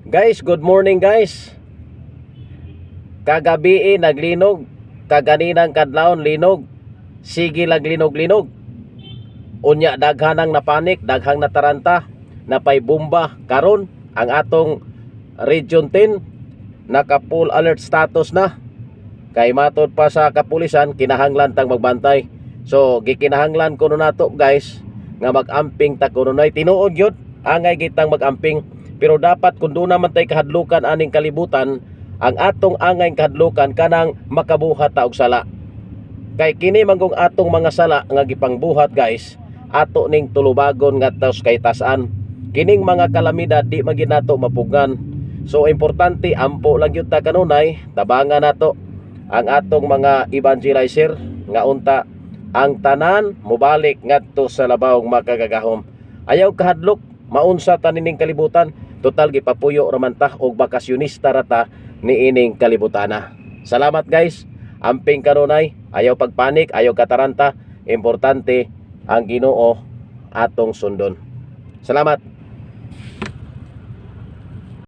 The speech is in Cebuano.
Guys, good morning, guys. Kagabi naglinog, kaganinang kadlawon linog. Sige lang linog-linog. Unya daghan ang napanik, daghang nataranta, napay bomba. Karon ang atong Region 10 naka full alert status na. Kay matod pa sa kapulisan, kinahanglan tang magbantay. So gikinahanglan kuno nato, guys, nga mag-amping ta kuno. Tinuod gyud, angay gitang mag-amping, pero dapat kung duna man tay kahadlukan aning kalibutan, ang atong angay kahadlukan kanang makabuhat ta og sala. Kay kini manggong atong mga sala nga gipangbuhat, guys, ato ning tulubagon ngadto sa kahitasan. Kining mga kalamidad, di man gyud nato mapugngan. So importante, ampo lang gyud ta kanunay, tabangan nato ang atong mga evangelizer nga unta ang tanan mobalik ngadto sa labawng makagagahom. Ayaw kahadlok, maunsa ta nining kalibutan. Total gipapuyo raman ta og bakasyonista ra ta niining kalibutana. Salamat, guys. Amping kanunay, ayaw pagpanik, ayaw kataranta. Importante ang Ginoo atong sundon. Salamat.